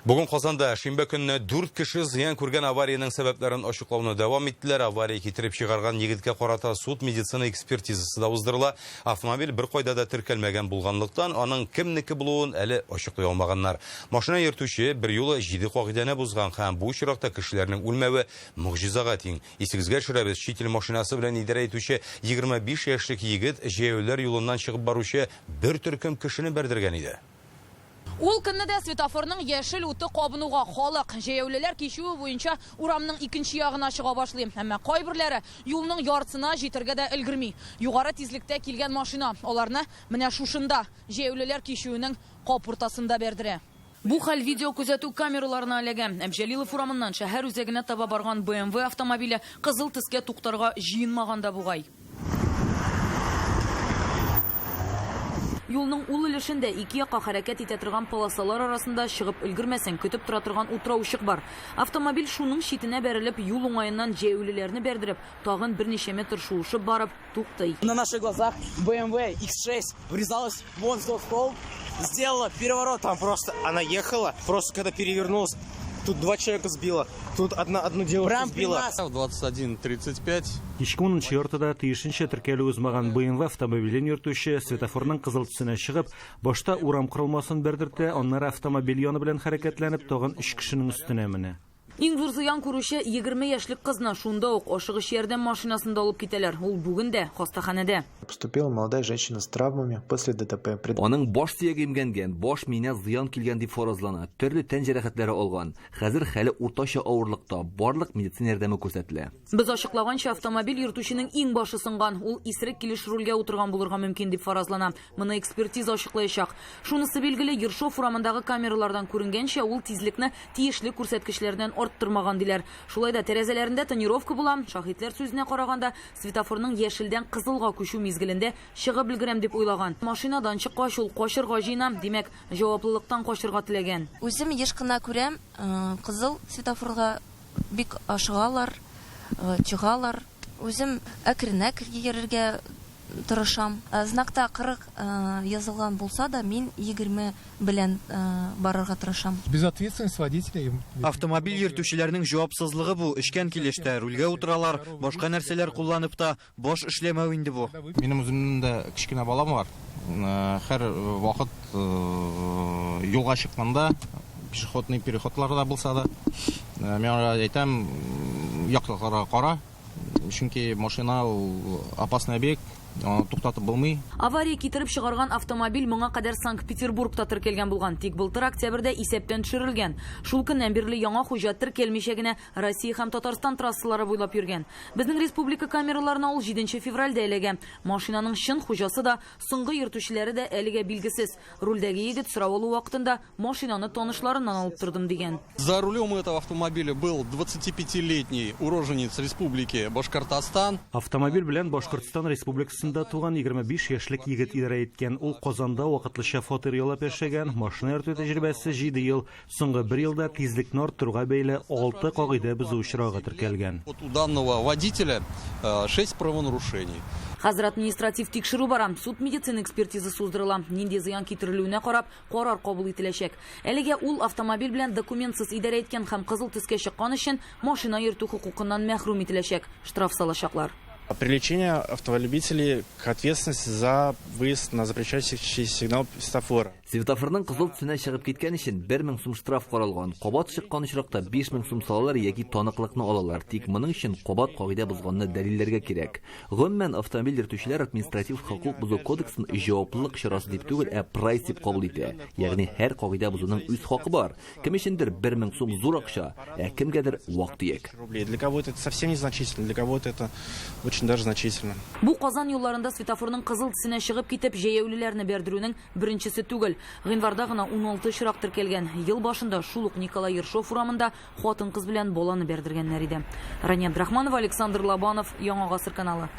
Бүген Казанда шимбә көнне 4 кеше зыян күргән авариянең сәбәпләрен ачыклауны дәвам иттеләр. Авария китереп чыгарган егеткә карата суд медицина экспертизасы да уздырыла. Автомобиль беркайда да теркәлмәгән булганлыктан, аның кемнеке булуын әле ачыклый алмаганнар. Машина йөртүче берьюлы җиде кагыйдәне бозган һәм бу очракта кешеләрнең үлмәве могҗизага тиң. Исегезгә төшерәбез, чит ил машинасы белән идарә итүче 25 яшьлек егет җәяүлеләр юлыннан чыгып баручы бер төркем кешене бәрдергән иде. Ул көнне дә светофорның яшел уты кабынуга халык, җәяүлеләр кичүе буенча урамның икенче ягына чыга башлый. Әмма кайберләре юлның яртысына җитәргә дә өлгерми. Югары тизлектә килгән машина аларны менә шушында, җәяүлеләр кичүенең кап уртасында бәрдерә. Бу хәл видеокүзәтү камераларына эләгә. Әбҗәлилов урамыннан шәһәр үзәгенә таба барган BMW автомобиле кызыл төскә туктарга җыенмаган да бугай. Юлның ул өлешендә ике якка хәрәкәт итә торган полосалар арасында чыгып өлгермәсәң, көтеп тора торган утраучык бар. Автомобиль шуның читенә бәрелеп, юл уңаеннан җәяүлеләрне бәрдереп, тагын берничә метр шуышып барып, туктый. На наших глазах BMW X6 врезалась вон в тот столб, сделала переворот. Там просто она ехала, просто когда перевернулась, тут два человека сбила, тут одну девушку Прям при сбила. нас. В 21.35 Кичке унынчы яртыда тиешенчә теркәлү узмаган BMW автомобилен йөртүче светофорның кызыл төсенә чыгып, башта урам корылмасын бәрдертә, аннары автомобиль яны белән хәрәкәтләнеп, тагын өч кешенең өстенә менә. Иң зур зыян күрүче 20 яшьлек кызны шунда ук ашыгыч ярдәм машинасында алып китәләр. Ул бүген дә хастаханәдә. Поступила молодая женщина с травмами после ДТП. Аның баш сөяге имгәнгән, баш миенә зыян килгән дип фаразлана, төрле тән җәрәхәтләре алган. Хәзер хәле уртача авырлыкта, барлык медицина ярдәме күрсәтелә. Без ачыклаганча, автомобиль йөртүченең иң башы сынган. Ул исерек килеш рульгә утырган булырга мөмкин дип фаразлана. Моны экспертиза ачыклаячак. Шунысы билгеле, Ершов урамындагы камералардан күренгәнчә, ул тизлекне тиешле күрсәткечләрдән арттырмаган диләр. Шулай да тәрәзәләрендә тонировка була. Шаһитләр сүзенә караганда, светофорның яшелдән кызылга күчү мизгелендә чыгып өлгерәм дип уйлаган. Машинадан чыккач, ул качырга җыена, димәк, җаваплылыктан качырга теләгән. Үзем еш кына күрәм, кызыл светофорга бик ашыгалар, чыгалар. Үзем әкренәк йөрергә тырышам. Знакта 40 язылган булса да, мин 20 белән барырга тырышам. Безответственность водителей. Автомобиль йөртүчеләрнең җавапсызлыгы бу. Эчкән килеш тә рульгә утыралар, башка нәрсәләр кулланып та баш эшләмәү инде бу. Минем үземнең дә кечкенә балам бар. Һәр вакыт юлга чыкканда, пешеходный переходларда булса да, мин аңа әйтәм, яктылыкларга кара, чөнки машина ул опасный объект, аны туктатып булмый. Авария китереп чыгарган автомобиль моңа кадәр Санкт-Петербургта теркәлгән булган, тик былтыр октябрьдә исәптән төшерелгән. Шул көннән бирле яңа хуҗа теркәлмичә генә Россия һәм Татарстан трассалары буйлап йөргән. Безнең республика камераларына ул 7 февральдә эләгә. Машинаның чын хуҗасы да, соңгы йөртүчеләре дә әлегә билгесез. Рульдәге егет сорау алу вакытында машинаны танышларыннан алып тордым дигән. За рулем этого автомобиля был 25-летний уроженец Республики Башкортостан. Автомобиль белән Башкортстан Республикасында туган 25 яшьлек егет идарә иткән. Ул Казанда вакытлыча фатир яллап яшәгән. Машина йөртү тәҗрибәсе 7 ел. Соңгы бер елда тизлекне арттыруга бәйле 6 кагыйдә бозу очрагы теркәлгән. Вот у данного водителя 6 правонарушений. Хәзер административ тикшерү бара. Суд медицина экспертизасы уздырыла. Нинди зыян китерелүенә карап, карар кабул ителәчәк. Әлегә ул автомобиль белән документсыз идарә иткән һәм кызыл төскә чыккан өчен машина йөртү хокукыннан мәхрүм ителәчәк. Штраф салачаклар. Привлечение автолюбителей к ответственности за выезд на запрещающий сигнал светофора. Светофорның кызыл төсенә чыгып киткән өчен 1000 сум штраф каралган. Кабат чыккан очракта 5000 сум салалар яки таныклыкны алалар. Тик моның өчен кабат кагыйдә бозганны дәлилләргә кирәк. Гомумән, автомобиль йөртүчеләр административ хокук бозу кодексын җаваплылык чарасы дип түгел, ә прайс дип кабул итә. Ягъни һәр кагыйдә бозуның үз хакы бар. Кем өчендер 1000 сум зур акча, ә кемгәдер вак-төяк. Для кого-то это совсем незначительно, для кого-то это очень даже значительно. Бу Казан юлларында светофорның кызыл төсенә чыгып китеп, җәяүлеләрне бәрдерүнең беренчесе түгел. Гыйнварда гына 16 очрак теркәлгән. Ел башында шул ук Николай Ершов урамында хатын-кыз белән баланы бәрдергәннәр иде. Рания Абдрахманова, Александр Лобанов, Яңа Гасыр каналы.